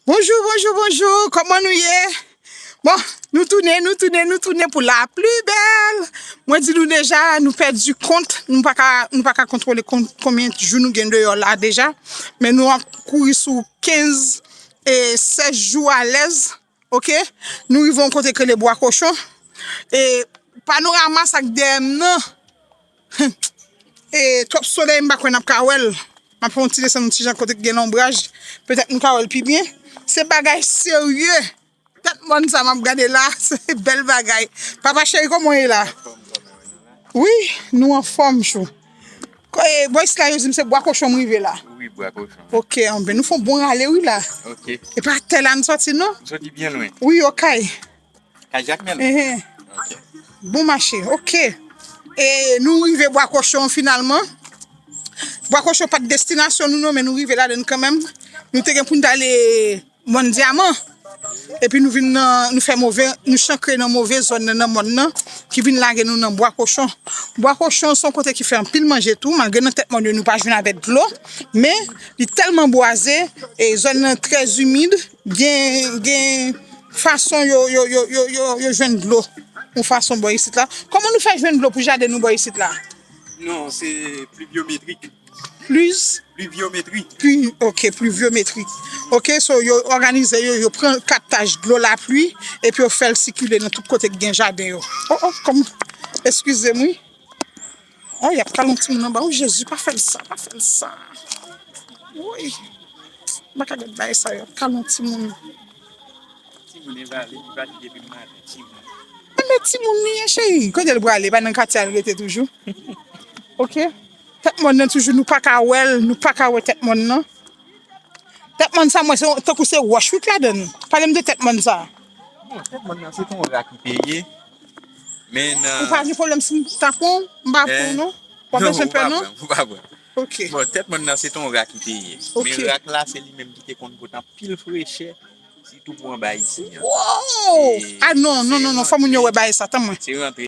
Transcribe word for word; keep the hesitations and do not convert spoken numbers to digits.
Bonjou, bonjou, bonjou, kòman nou ye? Bon, nou tounen, nou tounen, nou tounen pou la pli bèl. Mwen di nou deja, nou pèdi kont, nou pa ka, nou pa ka kontwole kon-, konbyen jou nou gen deyò la deja. Men nou ap kouri sou kenz e sèz jou alèz, oke? Nou rive yon kote k rele Bwa Kochon. E panorama sa k dèyè m nan, e twòp solèy, m pa kwè n ap ka wè l. M ap fè yon ti desann yon ti jan kote k gen lonbraj. Petèt nou ka wè l pi byen. Se bagay serye. Tèt mòn sa m ap gade la, se bèl bagay. Papa cheri, kòman w ye la? Wi, nou anfòm, chou. Ko-, e, bò isit la, yo di m se Bwa Kochon m rive la. Wi, Bwa Kochon. Oke, anben, nou fè yon bon rale, wi, la. Oke. E pa tè la n sòti, non? M sòti byen lwen. Wi, Okay. Kay Jakmèl? Enhen. Oke. Bon mache, oke. E nou rive Bwa Kochon finalman. Bwa Kochon pa t destinasyon nou, non, men nou rive ladan l kanmenm. Nou te gen pou n t ale Mòn Dyaman. Epi nou vin nan, nou fè move, nou chankre nan move zòn nan, nan mòn nan, ki vin lage nou nan Bwa Kochon. Bwa Kochon se yon kote ki fè anpil manje tou, malgre nan tèt mòn yo nou pa jwenn avèk dlo, men li tèlman bwaze, e zòn nan trè imid, gen, gen fason yo, yo, yo, yo, yo, yo jwenn dlo. Yon fason bò isit la. Kòman nou fè jwenn dlo pou jaden nou bò isit la? Non, se pluviométrique. Pliz? Pluviométri. Pli, ok, pluviométri. Ok, so yo òganize yo, yo pran kaptaj dlo lapli, epi yo fè l sikile nan tout kote ki gen jaden yo. Oh, oh, kòman? Eskize m, wi. Oh, y ap kale yon timoun anba. Oh, Jezi, pa fè l sa, pa fè l sa. Woy. M pa ka gad bagay sa, y ap kale yon timoun. Timoun envalid, li pati depi maten, timoun. Men timoun li ye, cheri. Kote l prale? Pa nan katye a l rete toujou? Ok. Tèt mòn nan toujou, nou pa ka wè l, nou pa ka wè tèt mòn nan. Tèt mòn sa, mwen, se yon, tankou se wòch, wi, k ladan l. Pale m de tèt mòn sa. Bon, tèt mòn nan, se t on rak li te ye. Men nan... Ou pa gen pwoblèm si m ta pran w? M pa pran w, non? W ap bezwen pè, non? Ou pa pran, ou pa pran. Ok. Bon, tèt mòn nan, se t on rak li te ye. Ok. Men rak la, se li menm ki te konn pote anpil frechè, sitou pou anba isi an. Wow! E ah, non, non, non, non, fò moun yo wè bagay sa, tann mwen. Se rantre